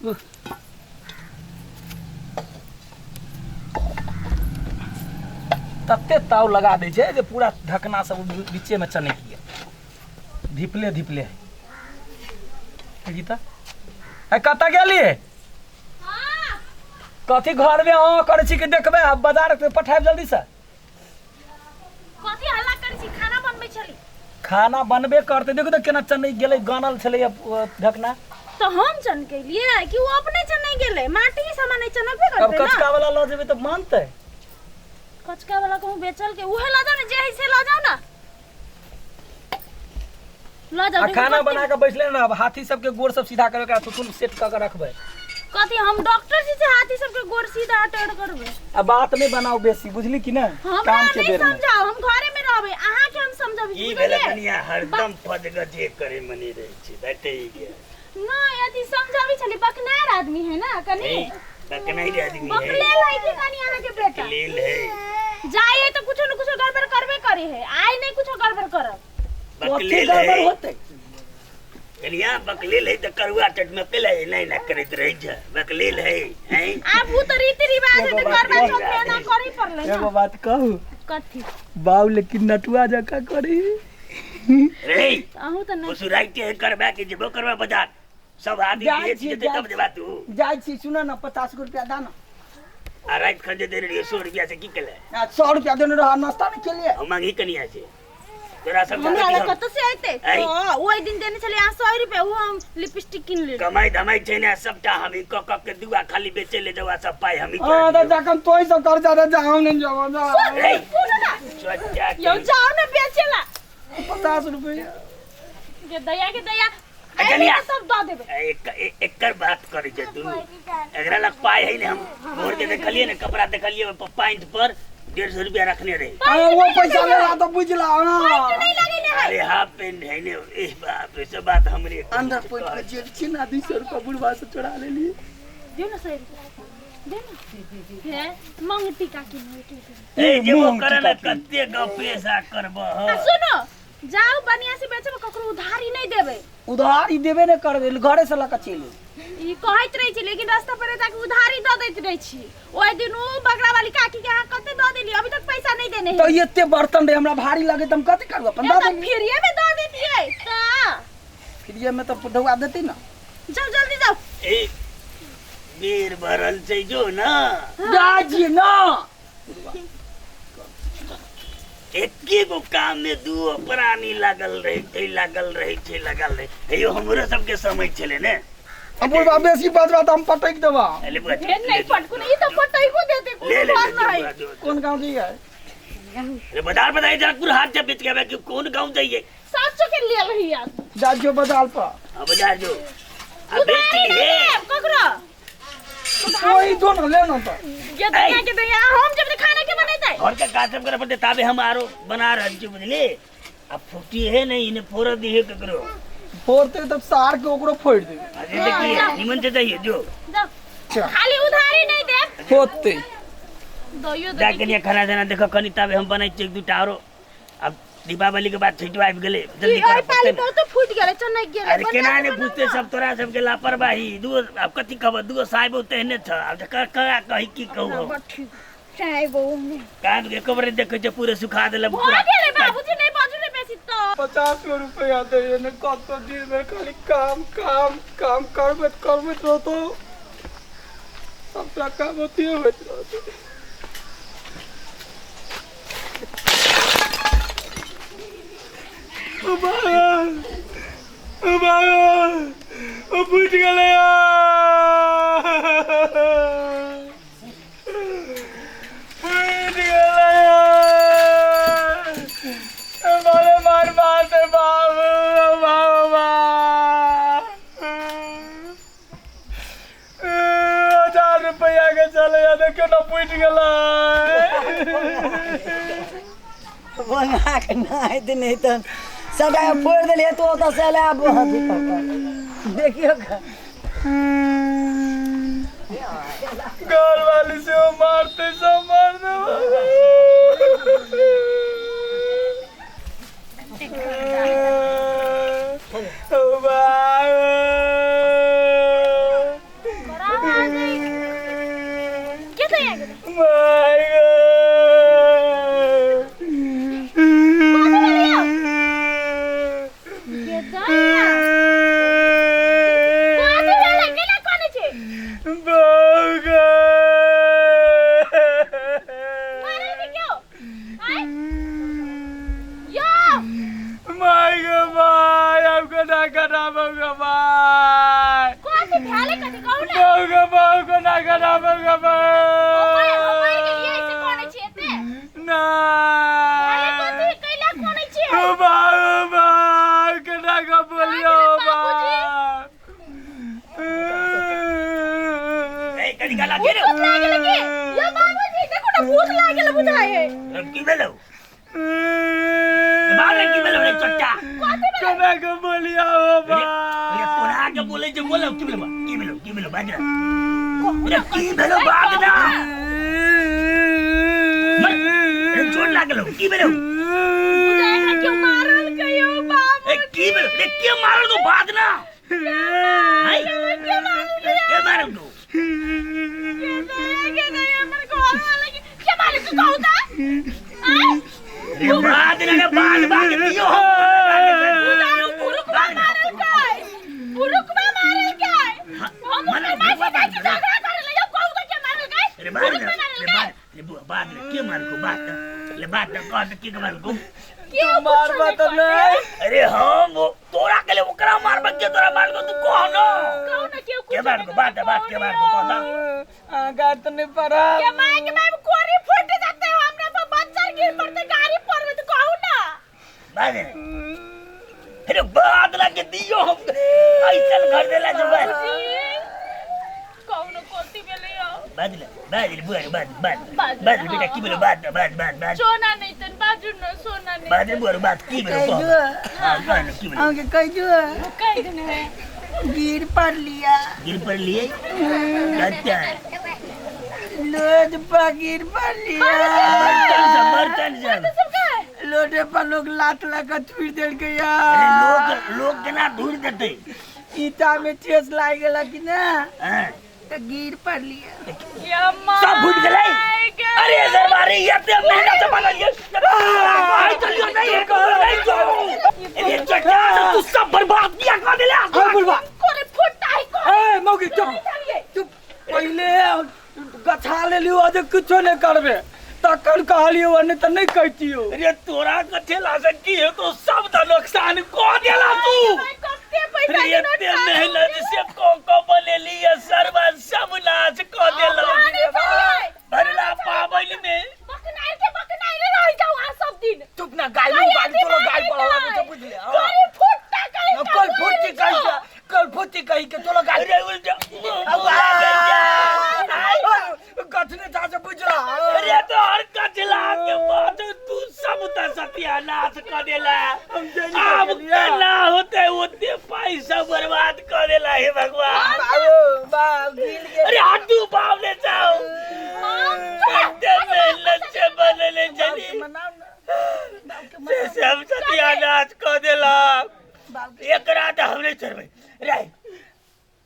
उह। तते ताव लगा दै छै जे पूरा ढकना सब बीचे में चनकि गेल धिपले धिपले है गीता है कतऽ गेलियै कथी घर में अहाँ करै छी कि देखबै आ बाजार पे पठायब जल्दी से कथी हल्ला करै छी खाना बनबै छली खाना बनबे करतै देखू तऽ केना चनकि गेलै गनल छलै ढकना तऽ हम चनकेलियै कि ओ अपने चनक गेलै माटी के सामान नहीं चनकबे अब करतै ना कचका वाला लऽ जेबै तऽ मानतै कचका वाला कहूँ बेचल के उहे लऽ जाओ ने जे है से लऽ जाओ ना लऽ जाओ आ देखू खाना कथी- बना के बैसले ना अब हाथी सबके गोड़ सब सीधा करके आ थुथुन सेट कऽ के रखबै कथी हम डॉक्टर छी से हाथी सबके गोड़ सीधा टेढ़ करबै आ बात नहीं बनाओ बेसी बुझली कि ना हमरा काम के नहीं बेर में समझाओ हम घरे में रहबै अहाँ के हम समझाबै की भेलै बुझलियै कनिया हरदम फजगजे करे मनी रहै छै बैठे के नहीं अथी समझाबै छली बकनार आदमी है ना कनी ए, बकनाई रे आदमी है बकलेल है कि कनी अहाँ के बेटा बकलेल है जाए तो कुछो न कुछो गड़बड़ करबे करे है आइ नहीं कुछो गड़बड़ करब कथी बकलेल गड़बड़ है होतै कनिया बकलेल है तऽ करुआ चट में पेले नहीं ना करैत रहै छै बकलेल है हैं आब उ तऽ रीति रिवाज है एगो तऽ बात करवा कहू। चौथ में एना करे पड़लै एगो ना बात कहू कथी बाऊ लेकिन नटुआ जकाँ करी रे अहूँ तऽ नहीं ससुराई के करबा के जेबो करबा बाजार सब आदमी जाइ बेच छी, जेतै जाइ तब जेबा तू जाइ छी सुन न 50 गो रुपया दा न आ राति खन जे देने रहियै 100 रुपया से की केले आ 100 रुपया देने रह नाश्ता नहीं केलिए हम मांगी कनिया से तोरा सब हमरा जानै लग छी हम। कतऽ से अयतै ऐ। ओ ओहि दिन देने छलियै अहाँ 100 रुपया ओ हम लिपस्टिक किन लेली कमाई धमाई छै ने सबटा हम ही कऽ कऽ के दुआ खाली बेचे ले जाओ आ सब पाई हम ही हां तऽ जखन तोय सब कर्जा दे जा हम नहीं जाबो जा रे सुनू ना चचा यौ जाओ ना बेचेला 50 रुपया के दया के दया आ कनिया। एहिमे सब दऽ देबै एकर बात करै छै तू एकरा लग पाई है ने हम भोर के देखलिए ने कपड़ा देखलिए ओहि पर पैंट पर 150 रुपया रखने रहे हाँ वो पैसा ले रहा तो बुझला हाँ नहीं लगेले है अरे हाफ पेंट है ने ए बाप रे सब बात हमरे अंदर पैंट के जेब छी ना 200 रुपया बुढ़वा से चुरा ले लिए दियौ न 100 रुपया दे न हे मांग टीका किनबै के ए जे वो मूंग करे ने टीका कते गपेसा करब आ सुनो जाओ बढ़िया से बेचब ककरो उधारी नहीं देबै उधारी देबे ने करबे घरे से लऽ कऽ चलि ई कहैत रहै छी लेकिन रास्ता पर जाके उधारी दऽ दैत रहै छी ओहि दिन उ बकरा वाली काकी के अहाँ कते दऽ देली अभी तक पैसा नहीं देने तो एते बर्तन रहे हमरा भारी लगे तऽ हम कथी करब अपन दऽ तऽ देली फ्रीए में दऽ देतियै तऽ फ्रीए में तऽ ढौआ देती ना जाओ जल्दी जाओ ए बेर भरल छै जो ना जाइ छियै ना एके गो काम में दूओ प्राणी लागल रहे छै लागल रहे छै लागल रहे हेयो हमरो सबके समझ छलै ने अब बुढ़बा बेसी बजबा तऽ हम पटकि देबा ले बुआ, हे नहीं पटकू नहीं ई तऽ पटैको देते ले कोनो ले बात ले, नहीं बुआ, जो, जो। कोन गाँव जाइए अरे बाजार बताइए जनकपुर हाट जब बेच के कि कौन गांव जाइए सात सौ के लेल ही यार जा जो बाजार पर हाँ बाजार जो आ बेच उधारी ली नहीं हे देब ककरो कोई दो ना ले ना तो ये दुनिया के दुनिया हम जब खाना के बनेतै घर के काज सब करे पड़ते ताबे हम आरो बना रहल छी बुझली आ फूटी है नहीं इने फोड़ दी है ककरो फोड़ते तब सार के ओकरो फोड़ देबे अरे देखिए निमन से जाइए जो जाओ अच्छा खाली उधारी नहीं देब होते दइयो जा दे के लिए खाना देना देखो कनी ताबे हम बनाई छी एक दूटा आरो अब दीपावली के बाद छठि आबि गेलै जल्दी ई करऽ ओइ पड़तै पाली ने। बहुते फूटि गेलै चनकि गेलै अरे केना बढ़िआँ ने से बुझते बनाउ सब तोरा सबके लापरवाही दूगो आब कथी कहब दूगो साहेबो तेहने छ आब जे ककरा कही की कहू ना। हम बड़ ठीक साहेब ओ कान के एको बेर देखै छै पूरे सुखा देलक भऽ पूरा गेलै बाबूजी नहि बाजू ने बेसी तऽ 50 गो रुपया दैए ने कतो दिन भरि खाली काम काम काम करबैत करबैत रहतो सबटा काम अथिए होइत रहतै ओ बाबा ओ बाबा ओ फूटि गेलै फूटि गेलै मारे मार मारते बाबू बाबा 1000 रुपया के चले देखियो ना फूटि गेलै बना के नहाइत नहि तऽ सबटा फोड़ि देलियै तू ओतऽ से एलै आब अथी कऽ कऽ देखियौ कऽ। घर वाली से वो मारते सब मार देबै ओ बाबू केना खराब हम मरि गेलियै से कोनै छियै एते अरे कथी कैला कोनै छियै बाबा केना के बोलियो बाबूजी। ए कनी काला के रे भूत लागल की यो बाबूजी देखो ना भूत लागल बुझाय है की भेलौ बाप रे की भेलौ रे चट्टा केना के बोलियो अरे अरे तोरा के बोले जे बोलौ की भेलौ की भेलौ की भेलौ बाज रे की भेलौ बाज ना अरे चोट लागलौ की भेलौ बुझाय है क्यों मारल कयो बाबू ए की भेलौ रे के मारल तो बाज ना हाय के मारल के मारल तो के नहीं हमर घर वाला के के मारल तू कहू ता आय रे बाज ना रे बाज बाज दियो उतारू पुरुखवा मारल काय पुरुखवा मारल काय हम ओकर माय से जाय छी झगड़ा करे ले यो कहू ता के मारल काय रे बाज ना पुरुखवा मारल रे काय बाज रे बुआ बाज ना के मारल को बाज ना ले बाज ना कह के मारल को के मारबा तऽ नहि अरे हम वो तोरा के लिए ओकरा मारब के तोरा मार को तू कह ना कहू ना केहू के मार को बात बात के मार को कह ना अहाँ तऽ नहि पढ़ब के माय के माय कोरी फूट जाते हो हमरा पर बच्चा गिर पड़ते गाड़ी पर में तो कहू ना बाज रे अरे बात लगे दियो हम ऐसन घर देला जो बाज कहू ना कोती भेलै यौ बाज ले बाज ले बुआ रे बाज बाज बाज, बाज ले बेटा की बोलो बाज बाज बाज बाज सोना नहीं तन बाजू न सोना नहीं बाज ले बुआ रे बाज की बोलो कह कह जो हां कह ना की बोलो अहाँके कह जो कह देने है गिर पर लिया गिर पर लिए अच्छा लोड पर गिर पर लिया बर्तन सब बर्तन सब सब का है लोडे पर लोग लात लगा थूर देलकै अरे या लोग लोग केना धूर देतै ईटा में ठेस लागि गेला कि ना हां तऽ गिर पर लिया या माय सब फूट गेलै अरे दरबारी एते मेहनत से बनल ये भाई चलियो नहीं है नहीं जो अरे चट्टा तू सब बर्बाद किया कर देला हां बुढ़बा कोरी फुटता है कोरी ए मौगी चुप चुप पहिले गछा लेलियो आ जे किछो नहि करबे तखन कहलियो नहि तऽ नहि कहितियो अरे तोरा कथेला से की है तो सब त नुकसान क देला तू कते पैसा अरे एते मेहनत से को को बनेली ये सरवा सब नाश क देला भरला पाबनि में बकनाइल के बकनाइल रह जाओ आ सब दिन चुप ना गाय गाय तोरो गाय पढ़ा लागै छै बुझले कोरी फुटता कहीं कल फुटी कहि के कल फुटी कहि के तोरो गाय अरे उल्टा गछने जा से बुझला अरे तो हर कचला के बाद तू सब त सत्यानाश क देला आब केना होते ओते पैसा बर्बाद क देला हे भगवान बाबू बाप गिर गेल अरे हटू बावले जाओ एते मेहनत से बनले छली मनाउ ना से सब सत्यानाश क देला एकरा त हम नहीं छोड़बै रे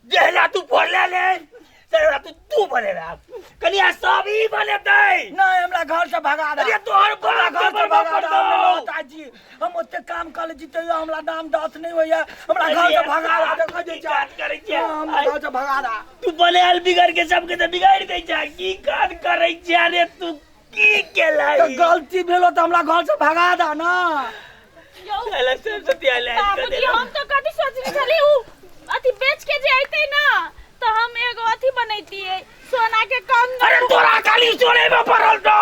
जेहला तू फोड़ले ले सेहला तू तू बनेला कनिया सब ई बनेतै नहीं हमरा घर से भगा दे अरे तोहर हमरा बाप घर के से बर्बाद भगा कर दे हम दो नहीं जी हम ओते काम कर ले छी तैयो हमरा नाम दस नहीं होइया हमरा घर से भगा दे देखै जे की काज करै छियै? हमरा घर से भगा दे तू बनायल बिगड़ के सबके तऽ बिगाड़ि दै छै की काज करै छै अरे तू की केला तऽ गलती भेलो तऽ हमरा घर से भगा दे ना साला सब सत्यानाश कर बाबूजी देलक। हम तो कथी सोचने छली उ अथी बेच के जे अइते ना तो हम एगो अथी बनैतियै सोना के कंगन अरे तोरा खाली सोने में पड़ल तो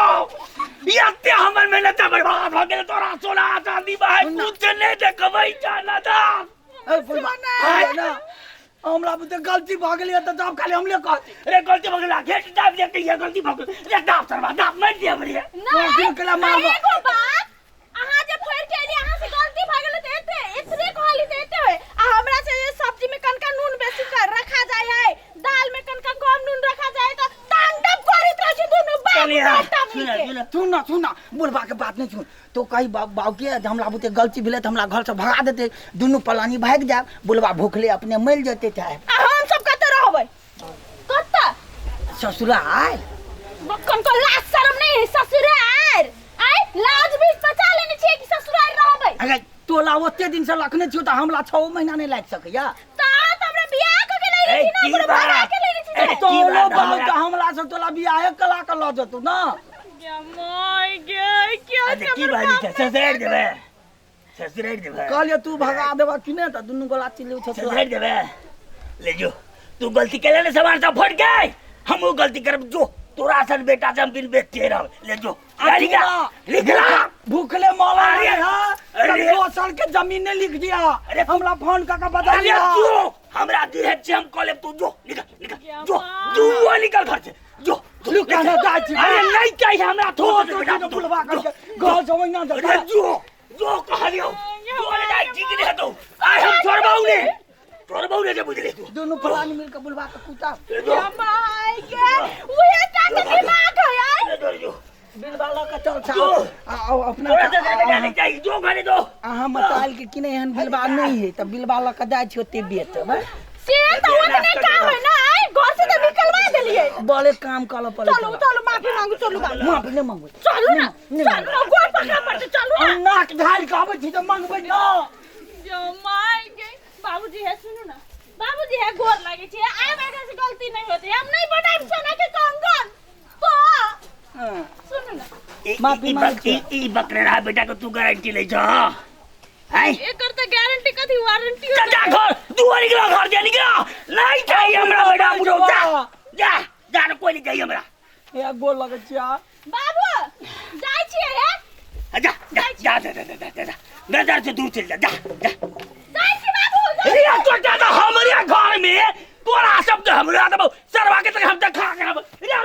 एते हमर मेहनत बर्बाद भऽ गेल तोरा सोना चांदी भाई कुछ नहीं देखबै जाना दा ए फुलबा ना हमरा बुते गलती भऽ गेलै तऽ जब खाली हमले कहती अरे गलती भऽ गेल घेट दाब दे कहिया गलती भऽ गेल रे दाब सरवा दाब मारि दे हमरे नहीं केला मारबो। एगो बात अहाँ जे फोड़ के एली अहाँ से गलती भऽ गेल तऽ एते एतने कहली तऽ एते होय आ हमरा से जे सब्जी में कनका नून बेसी कर रखा जाय है दाल में कनका कम नून रखा जाय तऽ तांडव करैत रहै छै दुनू बाप कनिया बेटा सुन मिलके सुन सुन ना सुन ना बुढ़बा के बात नहीं सुन तो कही बाबू के जे हमरा बुते गलती भेलै तऽ हमरा घर से भगा देतै दुनू पलानी भागि जायब बुढ़बा भूखले अपने मरि जेतै चाहे आ हम सब कतऽ रहबै कतऽ ससुराल बक्कन को लाज शरम नहीं है ससुराल आय लाज भी बचा लेने छियै कि ससुराल रहबै अरे तोला ओते दिन से रखने छियौ तऽ हमरा 6 महीना नहि लागि सकैया तऽ अहाँ तऽ हमरा बियाह कऽ के लैने ए, छी ना की कोनो भगा बात? के लैने छी ए, से। की तोलो बात बाबू हमरा? तऽ हमरा से तोला बियाहे कला के लऽ जेतौ ना गे my गे क्या अरे की बात छै ससुरारि देबै ससुरारि देबै कहलियै तू भगा देबऽ कि नहि तऽ दुनू गोला चिल्ली ससुरारि देबै ले जो तू गलती केले ने सामान सब फोड़ के हमहूँ गलती करब जो तोरा सन बेटा से हम बिन बेचते रहब ले जो अरे निकला निकला भूखले मौला अरे, है हाँ? अरे। दोसर के जमीन लिख दिया अरे, हमरा फोन का के बता अरे दिया जो हमरा दिहे छै हम कह लेब तू जो निकल निकल जो तू निकल घर से जो जो, लुका ना जाइ छी। अरे नहीं चाहिए हमरा तो थोड़ बेटा तो बुलवा करके घर जमीन ना अरे देता जो जो कहलियो जो ले जाई ठीक नहीं हतो आय हम छोड़बाऊ ने छोड़बाऊ ने जे बुझले तू दोनों फलानी मिलके बुलवा के कुटा जो माय के उहे टा के दिमाग है यार जो जो बिलवा लऽ के चल जो। छाओ आ अपना तोरा से बेटा नहीं चाहिए जो घरे दो अहाँ मताल के कि नहीं एहन बिलवा नहीं है तऽ बिलवा लऽ के जाइ छी ओते बेचब हैं? से तो ओतने काम है ना आय घर से तो निकलवा देलिए बड़े काम करऽ पड़ै चलू चलू माफी मांगू चलू बाबू माफी नहि मंगबै चलू ना नहीं चलू ना गोड़ पकड़ा पड़ते चलू ना हम नाक ढारि के आबै छी तऽ मंगबै ना जो my के बाबूजी है सुनू ना बाबूजी है गोर लागे छै आब एकरा से गलती नहीं होती हम नहीं बनाइब सोना के कंगन तो हाँ। सुनू ना माफी मांगै छी। ई बकरे रहा बेटा के तू गारंटी ले जा हैं एकर त गारंटी कथी वारंटी जा जा घर दुआर निकला घर जा निकला नहीं चाहिए हमरा बेटा बुढ़ो जा जा जा ना कोई नहीं चाहिए हमरा हे गोर लगै छी आ बाबू जाइ छियै हे जा जा जा जा जा जा जा जा नजर से दूर चल जा जा जा जाइ छी बाबू जाइ अरे तो दादा हमरे घर में तोरा शब्द हमरा तो सरवा के तक हम देखा